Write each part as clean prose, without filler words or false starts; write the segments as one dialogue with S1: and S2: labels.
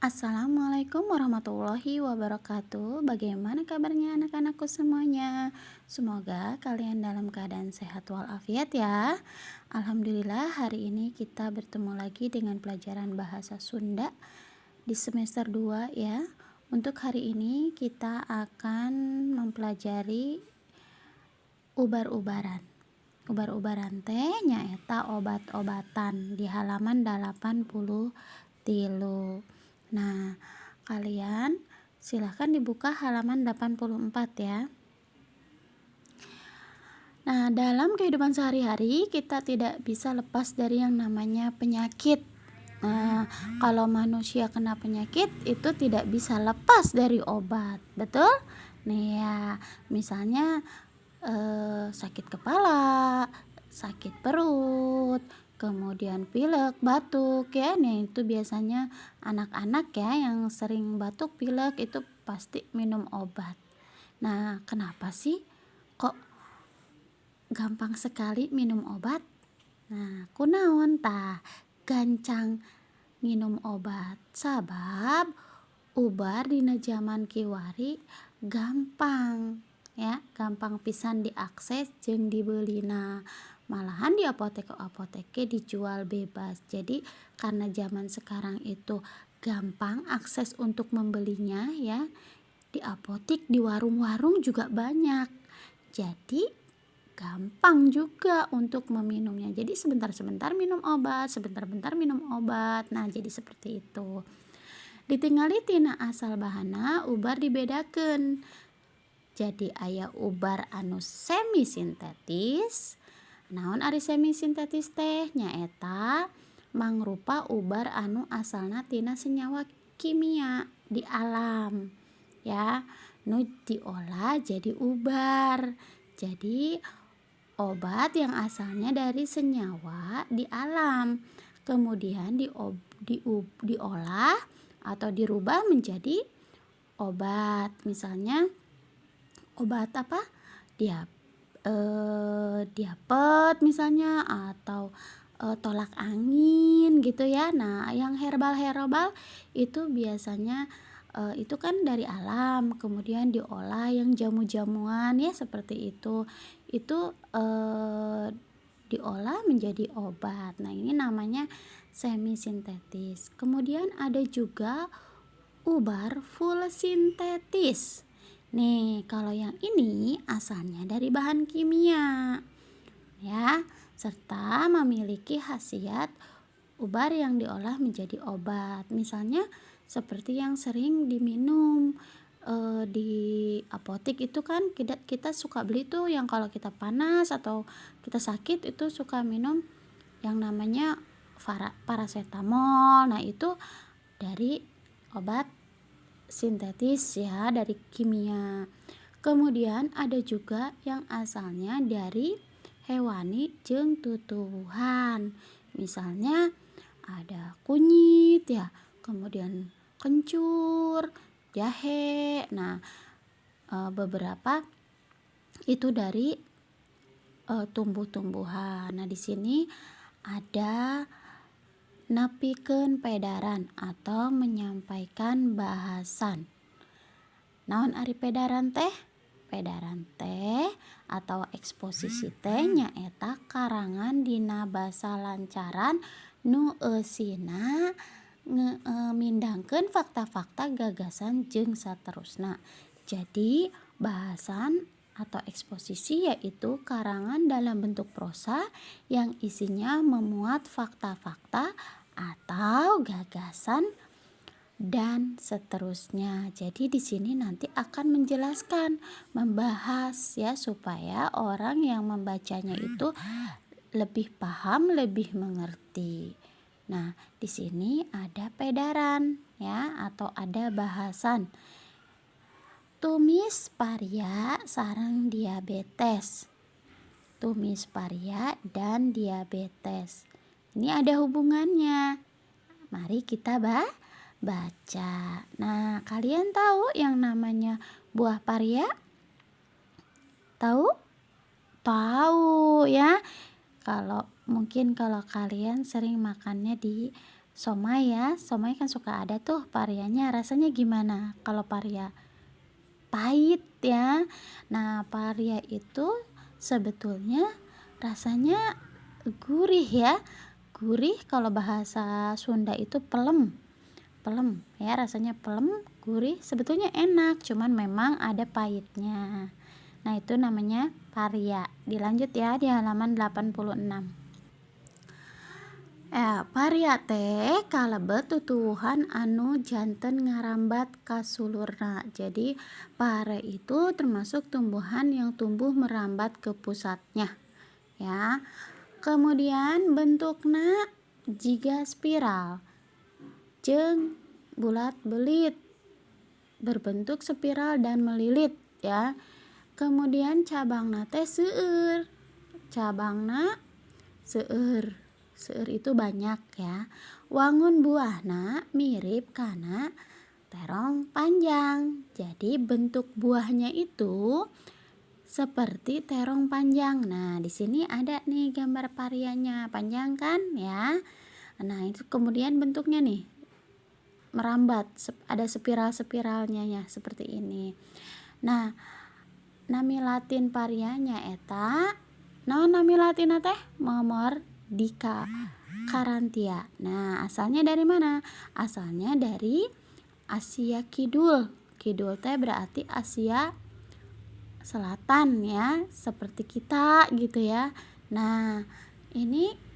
S1: Assalamualaikum warahmatullahi wabarakatuh. Bagaimana kabarnya anak-anakku semuanya? Semoga kalian dalam keadaan sehat walafiat ya. Alhamdulillah, hari ini kita bertemu lagi dengan pelajaran bahasa Sunda di semester 2 ya. Untuk hari ini kita akan mempelajari ubar-ubaran. Ubar-ubaran teh nyaeta obat-obatan di halaman 83. Nah, kalian silahkan dibuka halaman 84 ya. Nah, dalam kehidupan sehari-hari kita tidak bisa lepas dari yang namanya penyakit. Nah, kalau manusia kena penyakit itu tidak bisa lepas dari obat, betul? Nih ya, misalnya sakit kepala, sakit perut, kemudian pilek, batuk ya. Nah, itu biasanya anak-anak ya yang sering batuk, pilek itu pasti minum obat. Nah, kenapa sih kok gampang sekali minum obat? Nah, kunaon tah gancang minum obat? Sabab ubar dina zaman kiwari gampang ya, gampang pisan diakses jeung dibelina. Malahan di apotek-apotek ge dijual bebas. Jadi karena zaman sekarang itu gampang akses untuk membelinya ya, di apotek, di warung-warung juga banyak. Jadi gampang juga untuk meminumnya. Jadi sebentar-sebentar minum obat, sebentar-bentar minum obat. Nah, jadi seperti itu. Ditingali tina asal bahanna, ubar dibedakeun. Jadi aya ubar anu semi sintetis. Naon ari semi sintetis teh? Nyaeta mangrupa ubar anu asalna tina senyawa kimia di alam ya, nu diolah jadi ubar. Jadi obat yang asalnya dari senyawa di alam kemudian diolah atau dirubah menjadi obat. Misalnya obat apa? Diapet misalnya atau tolak angin gitu ya. Nah, yang herbal-herbal itu biasanya itu kan dari alam kemudian diolah, yang jamu-jamuan ya seperti itu. Itu diolah menjadi obat. Nah, ini namanya semi sintetis. Kemudian ada juga ubar full sintetis. Nih, kalau yang ini asalnya dari bahan kimia ya, serta memiliki khasiat ubar yang diolah menjadi obat. Misalnya seperti yang sering diminum di apotek itu kan kita suka beli tuh yang kalau kita panas atau kita sakit itu suka minum yang namanya paracetamol. Nah, itu dari obat sintetis ya, dari kimia. Kemudian ada juga yang asalnya dari hewani jeung tutuwuhan. Misalnya ada kunyit ya, kemudian kencur, jahe. Nah, beberapa itu dari tumbuh-tumbuhan. Nah, di sini ada nepikeun pedaran atau menyampaikan bahasan. Naon ari pedaran teh? Pedaran teh atau eksposisi teh nyaeta karangan dina basa lancaran nu eusina mindangkeun fakta-fakta, gagasan, jeung saterusna. Jadi bahasan atau eksposisi yaitu karangan dalam bentuk prosa yang isinya memuat fakta-fakta atau gagasan dan seterusnya. Jadi di sini nanti akan menjelaskan, membahas ya, supaya orang yang membacanya itu lebih paham, lebih mengerti. Nah, di sini ada pedaran ya atau ada bahasan. Tumis paria sareng diabetes. Tumis paria dan diabetes. Ini ada hubungannya. Mari kita baca. Nah, kalian tahu yang namanya buah paria? Tahu? Tahu ya. Kalau mungkin kalau kalian sering makannya di Somai ya, somai kan suka ada tuh parianya. Rasanya gimana kalau paria? Pahit ya. Nah, paria itu sebetulnya rasanya gurih ya. Gurih kalau bahasa Sunda itu pelem. Pelem ya, rasanya pelem, gurih, sebetulnya enak, cuman memang ada pahitnya. Nah, itu namanya paria. Dilanjut ya di halaman 86. Paria teh kalebet tutuwuhan anu janten ngarambat kasulurna. Jadi pare itu termasuk tumbuhan yang tumbuh merambat ke pusatnya ya. Kemudian bentukna jiga spiral jeung bulat belit, berbentuk spiral dan melilit ya. Kemudian cabangna teh seueur, cabangna seueur, seueur itu banyak ya. Wangun buahna mirip kana terong panjang. Jadi bentuk buahnya itu seperti terong panjang. Nah, di sini ada nih gambar parianya, panjang kan ya. Nah, itu kemudian bentuknya nih merambat, ada spiral-spiralnya ya seperti ini. Nah, nami latin parianya eta naon nami latin teh? Momordica charantia. Nah, asalnya dari mana? Asalnya dari Asia Kidul. Kidul teh berarti Asia Selatan ya, seperti kita gitu ya. Nah, ini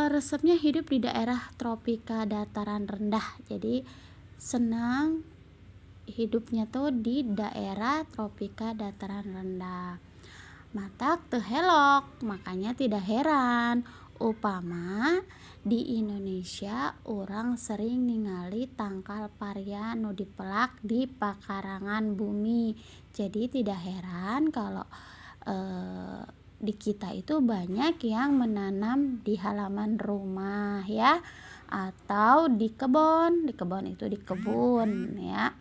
S1: resepnya hidup di daerah tropika dataran rendah. Jadi senang hidupnya tuh di daerah tropika dataran rendah. Matak teu helok, makanya tidak heran upama di Indonesia orang sering ningali tangkal paria nu dipelak di pakarangan bumi. Jadi tidak heran kalau di kita itu banyak yang menanam di halaman rumah ya, atau di kebon. Di kebon itu di kebun ya.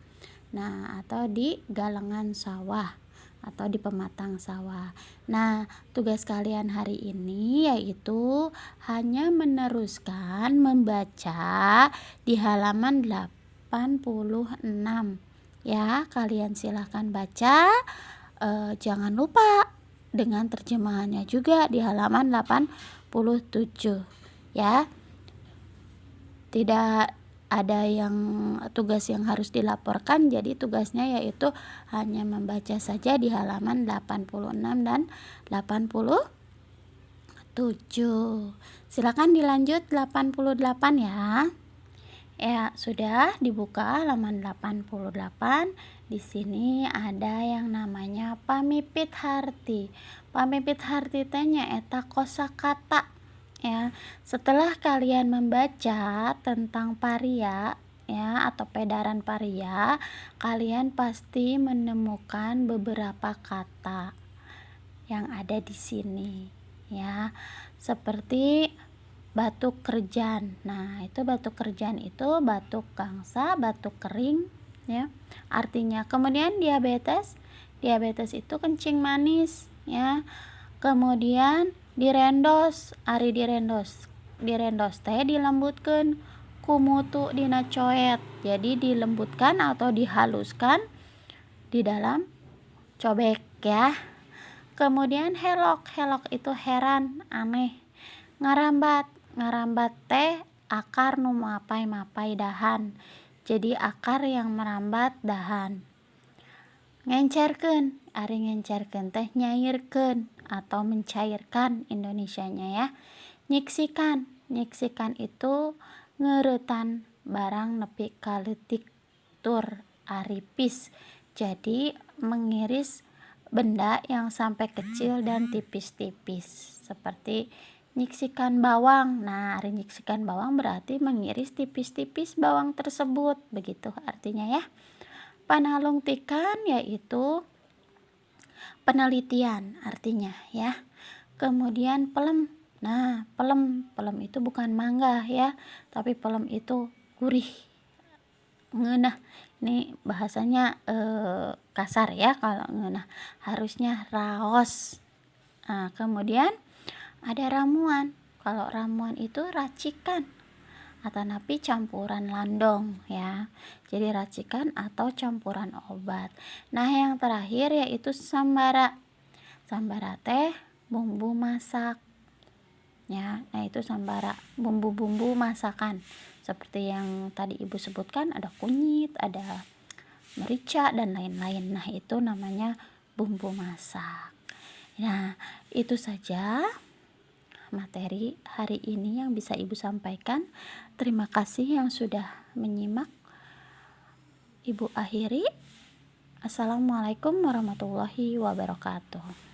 S1: Nah, atau di galengan sawah atau di pematang sawah. Nah, tugas kalian hari ini yaitu hanya meneruskan membaca di halaman 86 ya. Kalian silahkan baca, jangan lupa dengan terjemahannya juga di halaman 87 ya. Tidak ada yang tugas yang harus dilaporkan, jadi tugasnya yaitu hanya membaca saja di halaman 86 dan 87. Silakan dilanjut 88 ya. Ya, sudah dibuka halaman 88. Di sini ada yang namanya pamipit harti. Pamipit harti teh nyaeta kosakata ya. Setelah kalian membaca tentang paria ya atau pedaran paria, kalian pasti menemukan beberapa kata yang ada di sini ya, seperti batuk kerjan. Nah, itu batuk kerjan itu batuk gangsa, batuk kering ya artinya. Kemudian diabetes, diabetes itu kencing manis ya. Kemudian direndos, ari direndos, direndos teh dilembutkeun ku mutu dina coet. Jadi dilembutkan atau dihaluskan di dalam cobek ya. Kemudian helok, helok itu heran, aneh. Ngarambat, ngarambat teh akar nu mapai-mapai dahan. Jadi akar yang merambat dahan. Ngencerkeun, ari ngencerkeun teh nyairkeun atau mencairkan Indonesianya ya. Nyiksikan, nyiksikan itu ngeuretan barang nepi ka leutik tur aripis. Jadi mengiris benda yang sampai kecil dan tipis-tipis, seperti nyiksikan bawang. Nah, ari nyiksikan bawang berarti mengiris tipis-tipis bawang tersebut, begitu artinya ya. Panalungtikan yaitu penelitian artinya ya. Kemudian pelem. Nah, pelem, pelem itu bukan mangga ya, tapi pelem itu gurih, ngeunah. Ini bahasanya kasar ya kalau ngeunah, harusnya raos. Nah, kemudian Ada ramuan. Kalau ramuan itu racikan atanapi campuran landong ya. Jadi racikan atau campuran obat. Nah, yang terakhir yaitu sambara. Sambara teh bumbu masak ya. Nah, itu sambara, bumbu-bumbu masakan seperti yang tadi Ibu sebutkan, ada kunyit, ada merica, dan lain-lain. Nah, itu namanya bumbu masak. Nah, itu saja materi hari ini yang bisa Ibu sampaikan. Terima kasih yang sudah menyimak. Ibu akhiri. Assalamualaikum warahmatullahi wabarakatuh.